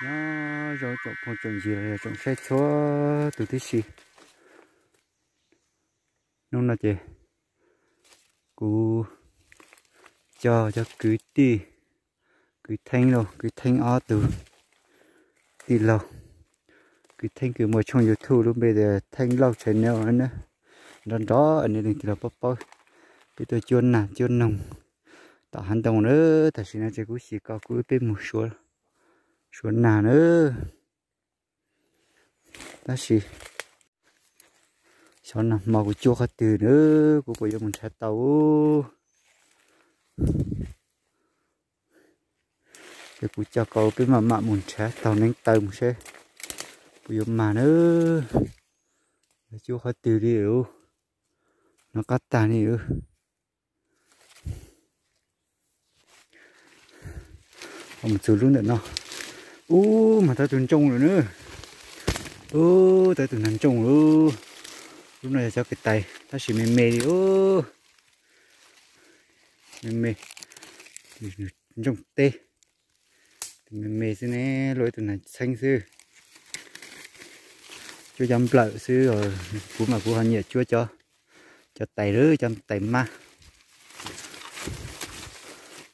Nyob zoo tsoom phooj tsoom ywg los yog tsoom saib txhua tus tib si. Hnub no ces kuv coj cov kwv tij, kwv Theeb lauj, kwv Theeb ob tug tij laug. Kwv Theeb kws muaj tshooj YouTube lub npe tias Theeb Lauj Channel na. Nrov nrov nej leej twg los paub paub. Peb tuaj cuab nag cuab noog tom hav ntoo na. Tam sim no ces kuv xyim ko kuv wb peb mus suav nag na. Tab sis xyov nag hmo kuv cuab qhov twg na, kuv puas yuav mus nrhav tau. Ces kuv coj ko peb maj mam mus nrhav taug neev taw mus seb puas yuav mag na. Yuav cuab qhov twg li, no qab tag li. Mus txug lub ntawm no. Ub, mag tau tus ntsooj lawm na. Ub, tau tus nag ntsooj lauj. Lub no yog cov kwv tais tab sis me me li. Me me, ntsooj teb. Tus me me xwb ne, luaj ib tug nag txheeb xwb. Cuab cov nplawm xwb, kuv mas kuv ho nyiam cuab cov, cov tais lawm, cov tais mab.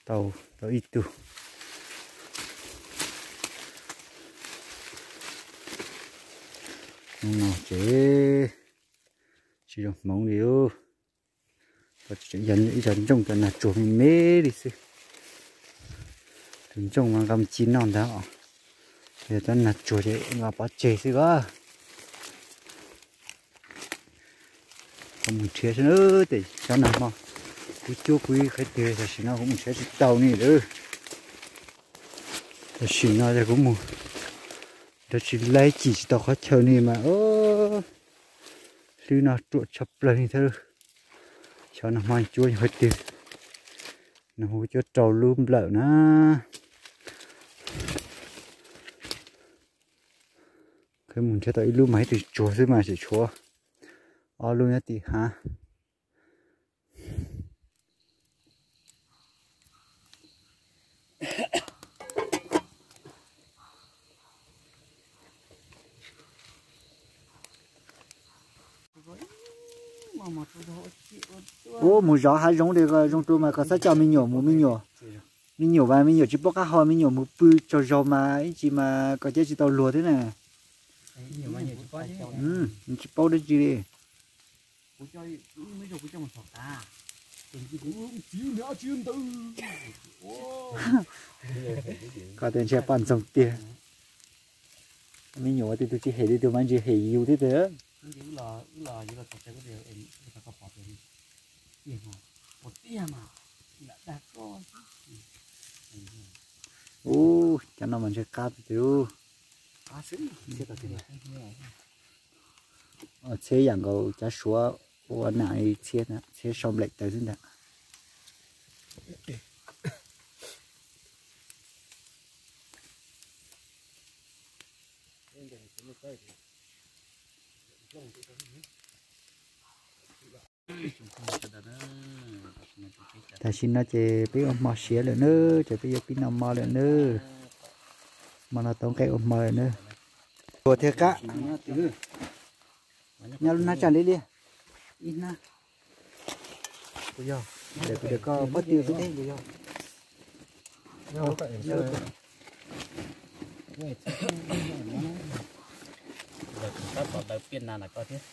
Tau, tau ib tug. Hnub no ces tsis zoo hmoov li. Ib co ntsooj cov nag tsuag me me li xwb. Tus ntsooj mas nqa mus ci noj ntag os. Yog cov nag tsuag ces nqa pov tseg xwb os. Kuv mus nrhiav saib na, tes xyov nag hmo kuv cuab kuv ib qhov twg, tam sim no kuv mus nrhiav tsis tau ni lawm. Tam sim no yog kuv mus nrhiav tsis laib, cim tsis tau qhov chaw ni mas hlwb no ruam tshaj plaws li thiab. Xyov nag hmo cuab qhov twg, nag hmo cuab rau lub nplawm na. Mus nrhiav tau ib lub mas ib tug tsuag xwb mas tseem tshuav ob lub nyob tim hav. Ub, mus zov hav zoov li zoo dua mas koj txhob coj me nyuam mus, me nyuam, me nyuam mas me nyuam tsis paub qab hau, me nyuam mus pw tsaug zog mas ib ntsis mas koj cab tsis tau luag thiab na. Tsis paub dab tsi li. Koj tias ntshe poj ntxoog tiag. Me nyuam ua tib tug tsis hem li tus mas ntsis hem yus thiab tiag. Ub, cov no mas ntshe qab tiag. Txhiab yam nkaus cov suav ua nam txhiab, txhiab sau nplaim taws xwb ntag. Tam sim no ces peb ua hmo siav lawm nawb, ces peb yuav pib noj mov lawm nawb. Hmo no tau nqaij ua hmo lawm nawb. Ua thiaj qab. Nyob lub hnab tsaj liab liab. Ib hnab. Kuv yog, kuv yog koj pob tw xwb teb kuv yog. Tab tom daws piaj nas ntawm koj thiab.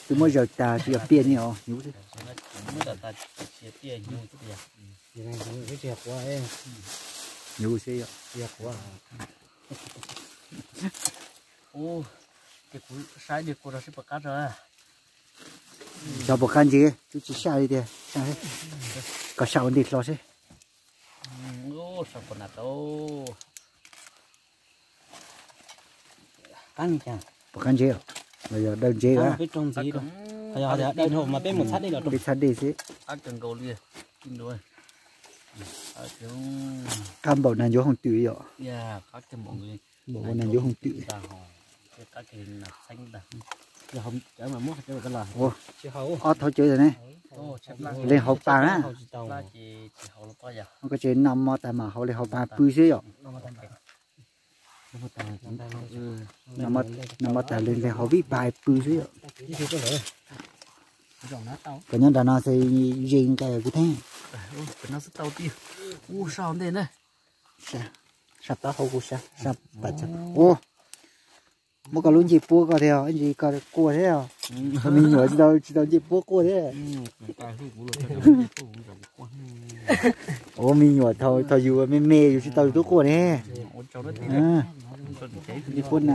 Twb muab zaws tas tsis yog piaj ni os, nyuv xwb. Nyuv xwb yom. Ub, ces kuv saib dej kua rau seb puas qab rau. Xyov puas qab ntses, twb tsis saj li tiag. Koj saj ua ntej hlo seb. Ub, saj puas nas tau. Qab li cas? Puas qab ntses os? Los yog daws ntsev a. Peb txhab dej xwb. Qab npaum nas ncuav hooj twm yom. Npaum ua nas ncuav hooj twm. Ob thaum cawv ne. Leej hauv pas na. Koj tseem noj mov tag mas hauv leej hauv pas pw xwb yom. Noj mov tag leej hauv vij pas pw xwb yom. Koj nyob nram no xwb, ze nqes kuv theeb. Sab taub hau kuv sab, sab pas. Ua, muab koj lub ncej puab koj thiab, ib ntsis koj quaj thiab. Koj me nyuam tsis tau, tsis tau ncej puab quaj thiab. Ua me nyuam thaum, thaum yus me me yus tsis tau yus twb quaj ne. Ncej puab na.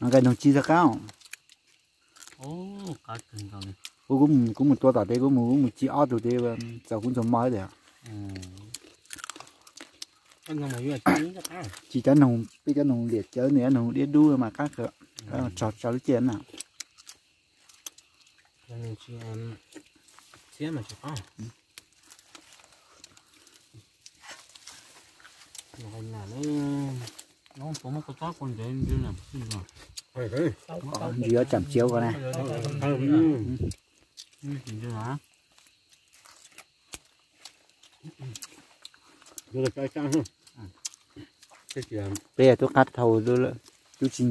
Nqaij noog ci txog qab. Kuv, kuv mus tua tom tej, kuv mus, kuv mus ci ob tug tej, txaus kuv ntxuag mo tiag. Ci cov noog, peb cov noog liam cawv, nws cov noog diab dub mas qab kawg, tso, tso lub ciaj na. Ntsis yuav tsam ciav ko na. Peb yog tub qab thau, tub tsis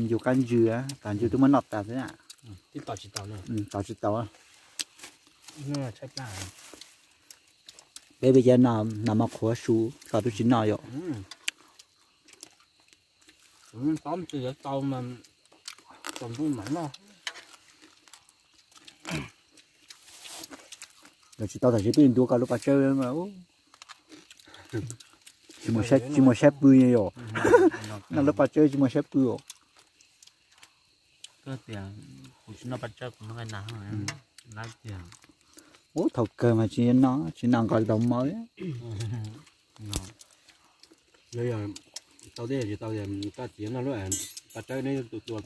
ncu qab ntsws, tas ntsws twb muab noj tas xwb na. Tos tsis tau. Peb, peb cov no mos qhuav su kom tub tsis noj yom. Yog tsis tau tam sim peb ntuav koj lub pas tsawb, tsis muaj saib pw yom. Noj lub pas tsawb tsis muaj saib pw os. Ub, thaum kawg mas tsis noj, tsis noj nqos tau mov. Yog tau thiab tsis tau, koj txiv noj lub pas tsawb neb tus tua.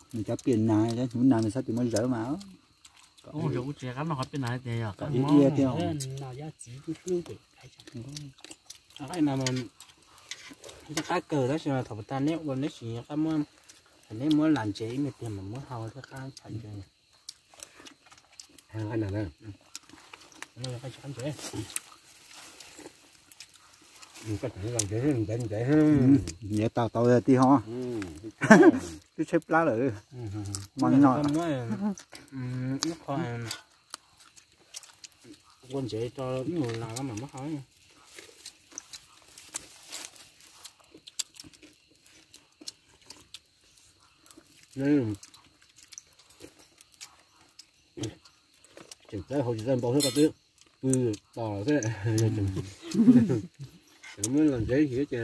Nws cov piam nas, cov hnyuv nas nws txhob tias muab zawv mas. Ua, kuv tsis qab noj qhov piam nas tiag yog. Qab no, qab kawg tab sis thaum tas neb ua neb sim qab muab, thaum neb muab lam ntsev ib me tiag mas muab hau thiab qab tshaj ntse. Nyiav tau tau tij ho. Twb tshaib plab lawm. Mas no ua ntsev rau ib mus las mas muab hau. Tseem txawb hau tsis txawj npau thiab, koj twb pw tos xwb. Tseem muab los ntsev thiab ces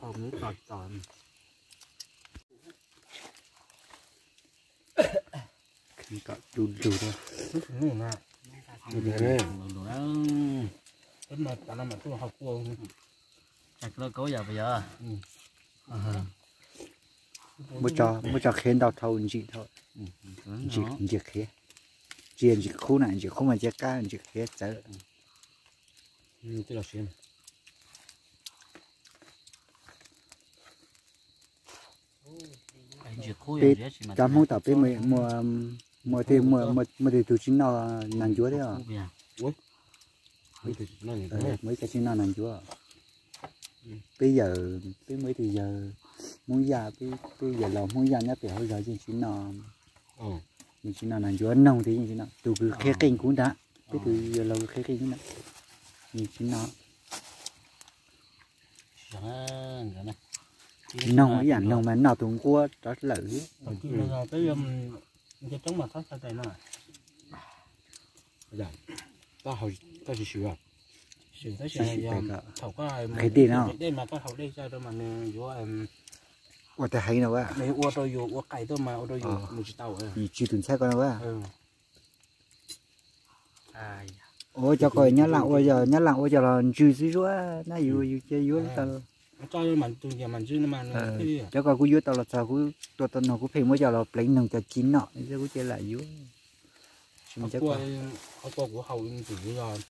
Kom du lug thiab. Muab tso, muab tso qhiav ntau dhau ntsim dhau. Ntsim, ntsim qhiav. Tsis yog ntsim qhub na, ntsim qhub mas cia qab, ntsim qhiav txawv. Peb cov Hmoob tom peb muaj, muaj tej, muaj tej tug tsis noj nas ncuav thiab os. Muaj ib co tsis noj nas ncuav. Peb yawm, peb muaj ib tug yawg Hmoob Yaj, peb yawm laus Hmoob Yaj nyob pem hauv zos yeej tsis noj, yeej tsis noj nas ncuav, noog thiab yeej tsis noj. Tus kws qhia qeej kuv ntag, peb tus yawg laus qhia qeej kuv ntag, yeej tsis noj. Noog ib yam noog mas noj tus nquab rov lawm. Qhia dej no, ua tag heev no, ua rau yus ua qais tuaj mas ua rau yus mus tsis tau, yus tsw tus ntxhab ko no. Ua cov ko nyob laj ua, nyob laj ua cov los ntsw xwb zuab na, yus yus cia yuav tau. Cov ko kuv yuav tau los txog kuv tua tau nog kuv pheej muab coj los pleev noog cov ci noj xwb kuv cia lam yuav. Tsis muaj cov ko.